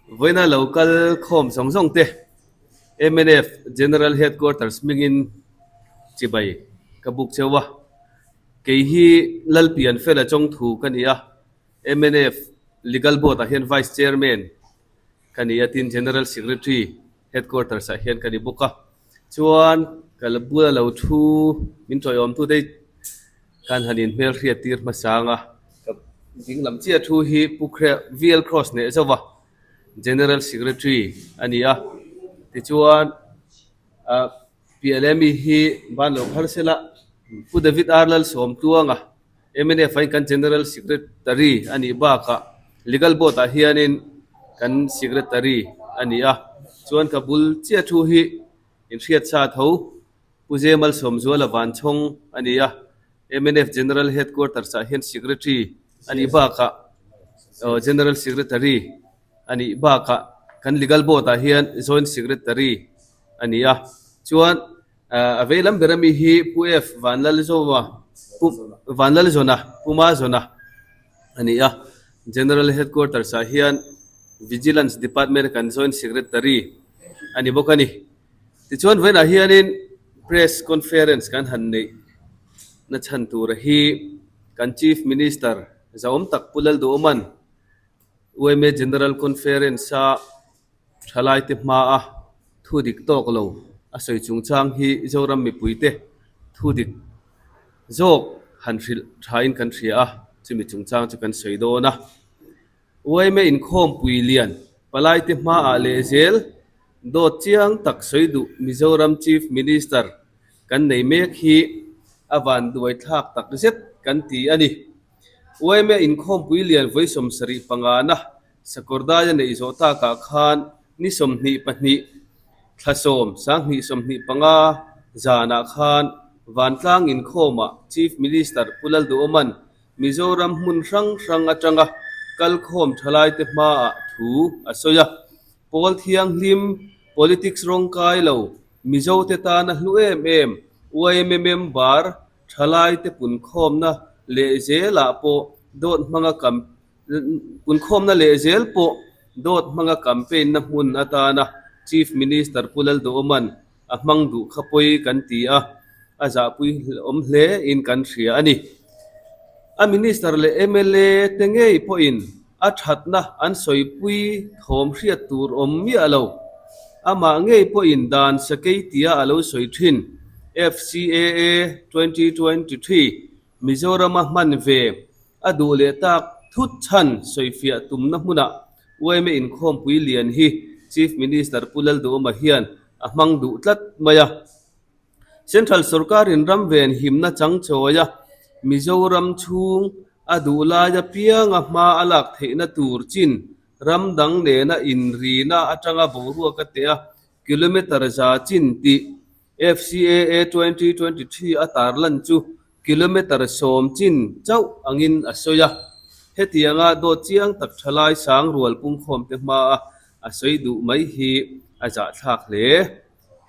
Vawiina lo kal khawm zawng zawng te mnf General Headquarters hmingin chibai ka buk cheu a. Kei hi Lalpian Fela Chawngthu ka ni a, mnf Legal Board ah hian Vice Chairman ka ni a, tin General Secretary Headquarters ah hian ka ni bawk a. Chuan ka bula lo thu min tawiawmtute khan han inhmelhriat tir hmasang a, ka ding lam chiah thu hi Pu VL Cross hneh zauh a, General Secretary a ni a, tichuan ah PLME hi ban lo phar sela Pu David R Lalsawmtluanga mnf ah kan General Secretary a nih bakah Legal Board ah hianin kan Secretary a ni a, chuan ka bul chiah thu hi inhriat sa tho Pu Zemal Sawmzuala Vanchhawng a ni a, mnf General Headquarters ah hian Secretary a nih bakah General Secretary a nih bakah kan Legal Board ah hian Joint Secretary a ni a, chuan A vei lam ber ami hi Pu F Vanlalzawma Pu Vanlalzawna Pu Mazawna a ni a, General Headquarters ah hian Vigilance Department kan Joint Secretary a ni bawk a ni. Tichuan vawiinah hianin Press Conference kan han neih na chhan tura hi kan Chief Minister zahawm tak Pu Lalduhawman yma General Conference a Thalaite hmaa thu dik tawk lo a sawi chungchang hi Zoram mipuite thu dik zawk han hrilh thain kan hria a, chumi chungchang chu kan sawi dawn a. Yma inkhawmpui lian palaite hmaah lehzel dawt chiang tak sawi duh Mizoram Chief Minister kan nei mek hi a vanduai thlak tak zet kan ti a ni. Yma inkhawmpui lian vawi 75na Sakawrdaia neih zawh takah khan ni 22 thla 10 2025 zanah khan Vantlang inkhawmah Chief Minister Pu Lalduhawman Mizoram hmun hrang hrang atanga kalkhawm thalaite hmaah thu a sawi a. Pawl thianghlim, politics rawngkai lo, Mizote tana hlu em em yma member thalaite punkhawmna lehzelah pawh dawt hmanga Punkhawmna lehzel pawh dawt hmanga campaign na hmun atana Chief Minister Pu Lalduhawman a hmang duh kha pawi kan ti a, a zahpui awm hle in kan hria a ni. A Minister leh mla te ngei pawhin a thatna an sawipui thawm hriat tur awm miah lo. Amah ngei pawhin dan sakei tia a lo sawi thin FCAA 2023 Mizorama hman ve a duh leh tak thut chhan sawifiah tumna hmunah yma inkhawmpui lian hi Chief Minister Pu Lalduhawma hian a hmang duh tlat mai a. Central sorkarin ram ven himna chang chawia Mizoram chhung a duh laia pianga hma a lak theihna tur chin ram dang nena inrina atanga boruak a teh a, kilometre za chin tih FCAA 2023 a tarlan chu kilometre 10 chin chauh angin a sawi a. Hetianga dawt chiang tak thalai sang rual pungkhawmte hmaa a sawi duh mai hi a zahthlak hle.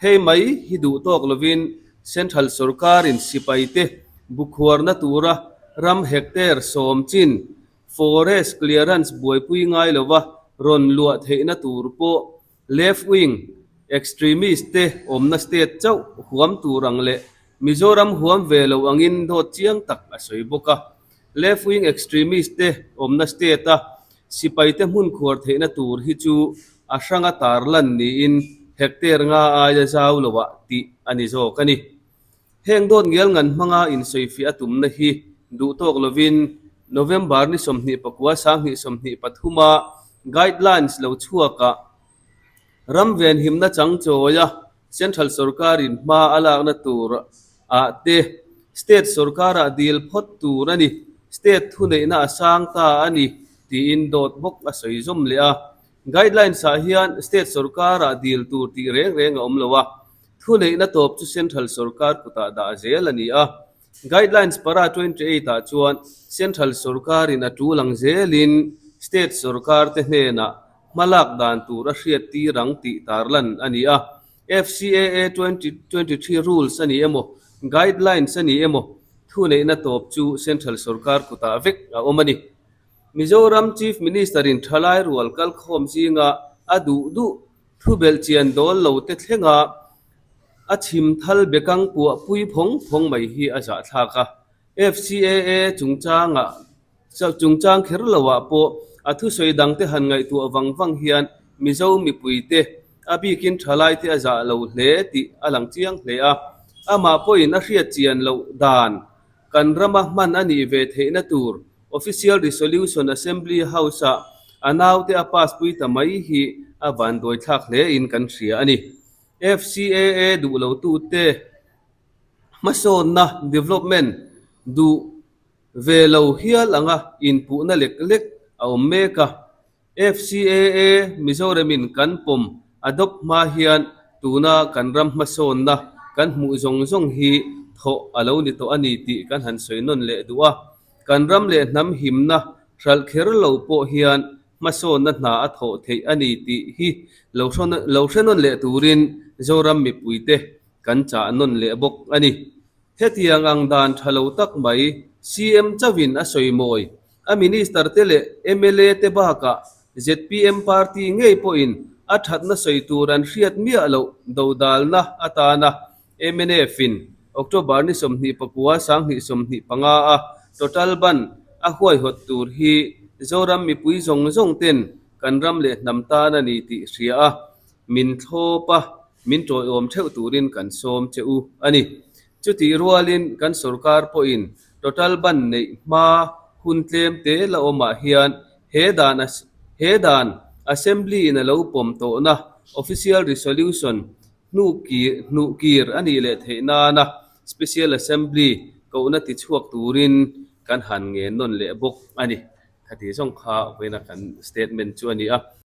Hei mai hi duh tawk lovin Central sorkarin sipaite bukhuarna tura ram hectare 10 chin forest clearance buaipui ngai lova rawn luah theihna tur pawh Left wing extremist te awmna state chauh huam tur ang leh Mizoram huam ve lo angin dawt chiang tak a sawi bawk a. Left wing extremist te awmna state a sipaite hmun khuar theihna tur hi chu a hranga tarlan niin hectare nga aia zau loah tih a ni zawk a ni. Heng dawt ngial ngan hmanga insawifiah a tumna hi duh tawk lovin November ni 29 2023 a guidelines lo chhuakah ram venhimna changchawia Central sorkarin hma a lakna tur ah te State sorkarah dil phawt tur a ni, State thuneihna a sang ta a ni tiin dawt bawk a sawi zawm leh a. Guidelines ah hian State sorkarah dil tur tih reng reng a awm lo a. Thuneihna tawp chu Central sorkar kutah dah zel a ni a. Guidelines para 28 ah chuan Central sorkarin a tul ang zelin State sorkar te hnenah hmalak dan tur a hriat tir ang tih tarlan a ni a. FCAA 2023 rules a ni emaw, Guidelines a ni emaw, thuneihna tawp chu Central sorkar kutah vek a awm a ni. Mizoram Chief Minister-in thalai rual kalkhawm zinga a duh duh thu belhchian dawl lo te thlenga a chhim thal bekang puah pui phawng phawng mai hi a zahthlak a. FCAA chungchangah chungchang kher loah pawh a thusawi dangte han ngaihtuah vang vang hian Mizo mipuite a bikin thalaite a zah lo hle tih a lang chiang hle a. Amah pawhin a hriat chian loh dan kan rama hman a nih ve theihna tur Official Resolution Assembly House-ah a naute a pass pui ta mai hi a vanduaithlak hlein kan hria a ni. FCAA duh lotute hmasawnna, development, duh ve lo hial anga inpuhna lek lek a awm mek a. FCAA Mizoramin kan pawm adopt hma hian tuna kan ram hmasawnna kan hmuh zawng zawng hi thawh a lo ni tawh a ni tih kan han sawi nawn leh duh a. Kan ram leh hnam himna hralh kher lo pawh hian hmasawnna hna a thawh theih a ni tih hi lo lo hre nawn leh turin Zoram mipuite kan chah nawn leh bawk a ni. Hetiang ang dan tha lo tak mai CM chauhin a sawi mawi. A Minister te leh mla te bakah zpm party ngei pawhin a thatna sawi tur an hriat miah loh dodalna atana mnf in October ni 29 2025 a total ban a huaihawt tur hi Zoram mipui zawng zawng ten kan ram leh hnam tan a ni tih hria a, min thlawp a, min tawiawm theuh turin kan sawm che u a ni. Chutih rualin kan sorkar pawhin total ban neih hma hun tlem te la awmah hian he dan he dan Assembly in a lo pawm tawhna Official Resolution hnuh kir a nih leh theih nana Special Assembly kohna tichhuak turin kan han ngen nawn leh bawk a ni. Khati zawng kha vawiina kan statement chu a ni a.